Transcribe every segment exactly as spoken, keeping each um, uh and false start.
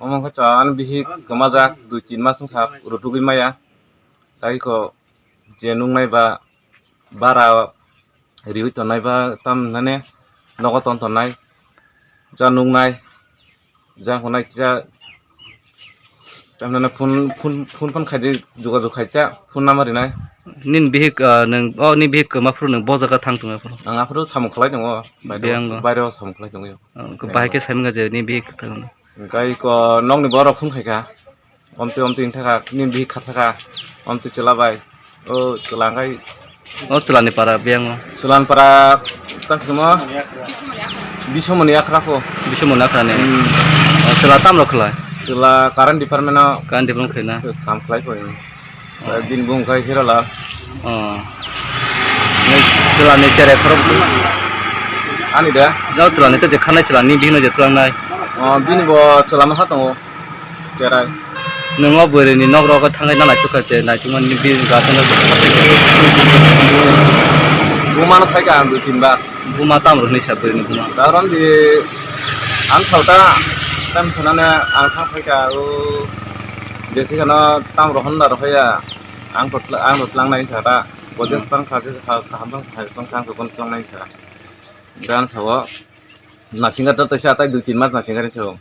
Omo khe to ani bihik kwmajak dui tin mas wngkha rutugwi maya. Tai ko je nungnai ba bara riwi tongnai ba tam nane nogo ton tongnai ja nungnai ja hunai kisa tam nane phone phone phone phone khaidi jogajog khaita phone number rinai. Nini bihik, ah, nwng, oh, nini bihik kwma phuru nwng bo jaga thang tongo phuru? Ang aphuru samung khlai tongo, baire o, Biyang o. Baire o samung khlai tongo. Oh, bahai khe saimung je nini bihik kwthang. Hingkai ko nokni borok phone khaikha. Omtwi omtwi wngthaka, nini bihik khathaka, omtwi chwla bai. O chwla hingkai. O chwlani para biyang o. Chwlani para tang simo. Bisomoni akhra pho. Bisomoni akhra ni. Hmm. O chwla tam rok khlai. Chwla current department o. Current department khlai na. Kam khlai pho. O. Bini bung hingkai Hirolal. O. Nini chwlani cherai khorok se. Ani da? Jao chwlani te je khanai chwlani bihik no je twlangnai. O bini bo chwla ma ha tongo. Cherai. Nwng o bwrwini nok rogo thangwi na naitukha se, naitukmani bini gathano. Buma no saikha ang dui tin bar. Buma tamo hinwi sa bwrwini buma? Daron di ang thauta tam sanane ang thang phaikha o Jessica no tam rohon da rohya ang to ang to tlang nai sa ta. Boje Hmm. Tang kha je kha kaham tang kha tang kha kon tlang nai sa. Dan sao nasinga ta ta sa ta dui tin mas nasinga rin sao.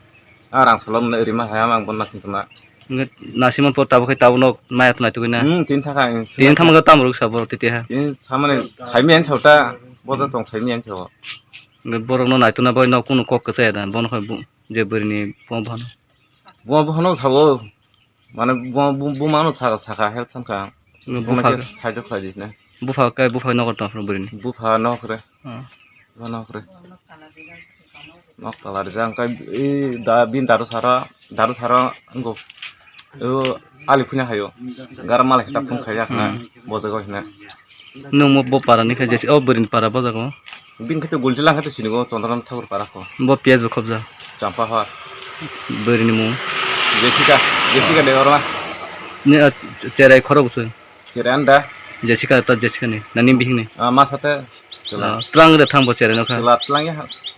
A rang solom le rima hayam ang bon nasing tuma. Nge nasing man por tabo khai tabo nok maya tunai tugui na. Hmm, tin thaka ang tin thama ga tam ruk sa bor titi ha. Tin samane saimi ang chauta boja tong saimi ang chau. Nge borok no nai tuna bai nok kunu kok kasa ya da bon khai bu je bwrwini pom bhano. Bo bhano sabo mane bo bo mano saka saka help thang kha. Nge bupha. Sai jok khlai di na. Bupha kai bupha nok tong bwrwini. Bupha nok re. Hmm. Bupha nok re. Nok tala rijak, hingke i da, bini daru sara, daru sara wngkuk. O ali phina hayo. Gara malai khe ta phung khaijak na, Hmm. Bo jaga hina. Nwng mo bo para ni khe jesi, o bwrwini para bo jaga o. Bini khe to gulji lang khe to sinigo, Chondron Thakur para kho. Bo piyaj bo khobja. Champa hor. Bwrwini mung. Jessica, Jessica Debbarma. Ni, ah, cherai khorok bwswk. Cherai anda. Jessica ta Jessica ni, nani bihik ni. Ah, ma sate. Ah, tlang re thang bo cherai no kha. Chwla tlang ya,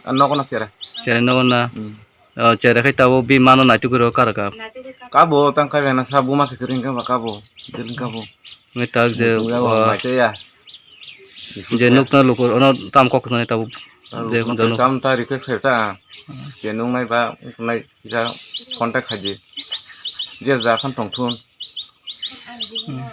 ah, nogo na cherai. Cherai nogo na. Hmm. Ah, cherai khai tabo bi mano naituk ro kar ka. Kabo tang kai na sa buma se kring ka ba kabo. Dil kabo. Ngai tak je, Buma ah, mai se ya. Je nuk na lukur ono tam kok sa tabo. Ah, je nuk jano. Tam ta request khai ta. Hmm. Je nung nai ba, nai ja contact khai di. Je ja khan tong thun. Hmm.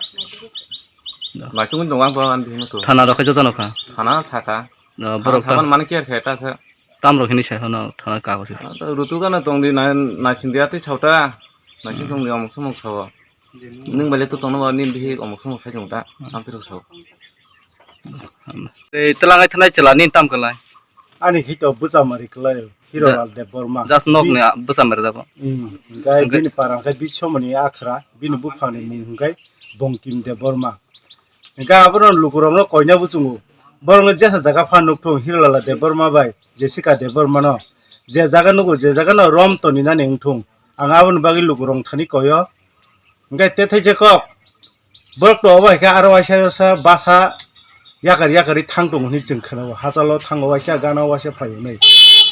Naitung dong ang bo ang bihik no to. Thana rok khe joto no kha. Thana saka. Ah, borok saban ta mani care khe ta sa. Tam rok hini sai hono thana kago se. Ah, to rutu gana tong di nai, naising dia tei sauta. Naising tong di omok somok sao. Nung bale to tongno ba ni bihik omok somok sai tong ta. Hmm. Am tiro sao. Ei, tela ngai thanai chela ni tam kalai. Ani hito bwchamari kalai, Hirolal Debbarma. Just nok ni, ah, bwchamari da bo. Hmm, hingke bini para hingke Bisomoni akhra, bini buphangni mung hingke Bongkim Debbarma. Hingke abono lukurokno koina buchungo. Borokno jesa jaga phan nukthung Hirolal Debbarma bai Jessica Debbarma no. Je jaga nugo, je jaga no rom toni nani wngthung. Ang aboni bagwi lukurok thani koyo. Hingke tethai je kok. Borok to obo hai khe aro waisa waisa basa yakar yakar ri thang tongo hinwi chwng khwnao. Hachalo thango waisa, gana waisa phai hwnwi.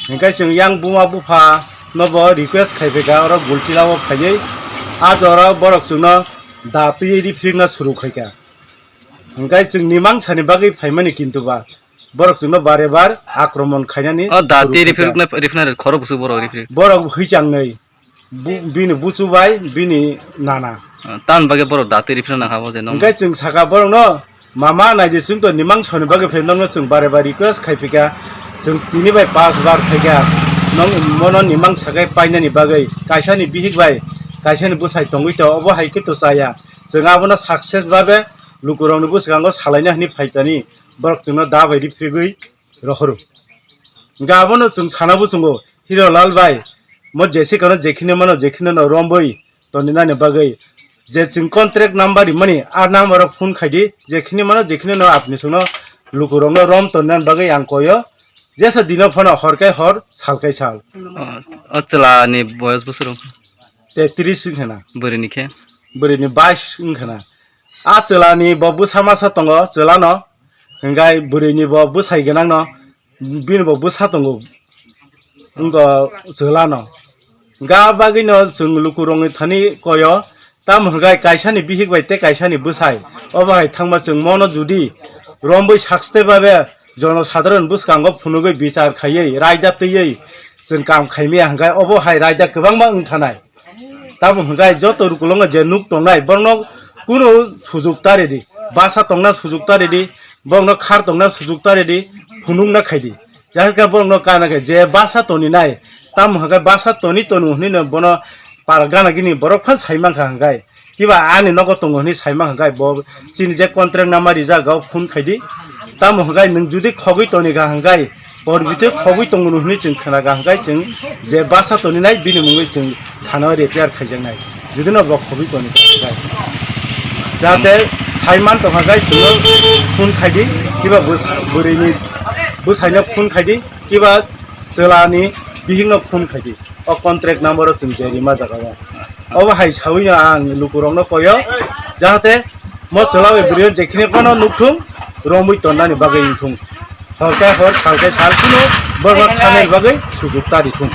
Hingke chwng yang buma bupha no bo request khai phaikha, oro Gultila o phaiwi. A jora borok chwngno da twiwi ri phirikna suru khaikha. Hingke chwng nimang sani bagwi phaimani kintu ba borok chwngno bare bar akromon khainani O da suru twi khaikha. Ri phirikna, ri phirikna khoro busu borok ri phirik. Borok hwichang nwi. Bu-, bini buchu bai, bini nana. Ah, tamoni bagwi borok da twi rifrina nangkha bo je nong. Hingke chwng saka borokno, "Mama, naidi chwng to nimang soni bagwi phai nokno chwng bare bare request khai phika. Chwng tini bai pas bar phaikha. Nong mono nimang sakai painani bagwi, kaisani bihik bai, kaisani bwsai tongwi to, obo hai khe to chaya. Chwng abono success babe lukurokni bwskango salaina hwnwi phaitani, borok chwngno da bai rifrigwi rohoro." Hingke abono chwng sana buchungo, Hirolal bai, mo Jessica no jekhini mano, jekhini no romwi toni nani bagwi. Je chwng contract number rimani, a number o phone khaidi, jekhini mano, jekhini no apni chwngno lukurokno rom toni nani bagwi ang koyo. Jesa dino phano hor kai hor, sal kai sal. O, o chwla ni boyos bosor wngkha? Tetris wngkha na. Bwrwi ni khe? Bwrwi ni bais wngkha na. A chwla ni bo bwsa masa tongo, chwla no. Hingke bwrwi ni bo bwsai gwnang no. Bini bo bwsa tongo, wngkha chwla no. Ga bagwino chwng lukurokni thani koyo, tamo hwnkhe kaisani bihik bai tei kaisani bwsai. Obo hai thangma chwng mono judi romwi sakste babe jono sadharon bwskango phunugwi bichar khaiwi raida twiwi chwng kam khaimaya hwnkhe obo hai raida kwbangma wng thanai. Tamo hwnkhe joto lukurokno je nuk tongnai borokno kunu sujuk ta ridi, basa tongna sujuk ta ridi, borokno khar tongna sujuk ta ridi, phunukna khaidi. Jahar khe borokno kana khe je basa toninai, tamo hwnkhe basa toni tonu hwnwi no bono para gana gini borok phan sai mankha hwnkhe, kiba ani nogo tongo hwnwi sai mankha hwnkhe bo chini je contract nama rijak o phone khaidi. Tamo hwnkhe nwng judi khogwi tonikha hwnkhe, por bwtwi khogwi tongo hwnwi chwng khwnaga hwnkhe chwng je basa toninai bini mungwi chwng thana o repair khaijaknai. Judino bo khogwi toni kha hwnkhe, jahate sai man tongkha hwnkhe chwngno phone khaidi, kiba bwsa-, bwrwini bwsaino phone khaidi, kiba chwlani bihikno phone khaidi. O contract number o chwng je rima jaga o. Obo hai sawi no ang lukurokno koyo, jahate mo chwla bai bwrwi o jekhini phano nukthung, romwi tonnani bagwi wngthung. Hor khe hor, sal khe sal, kuno borok khanani bagwi sujuk ta rithung.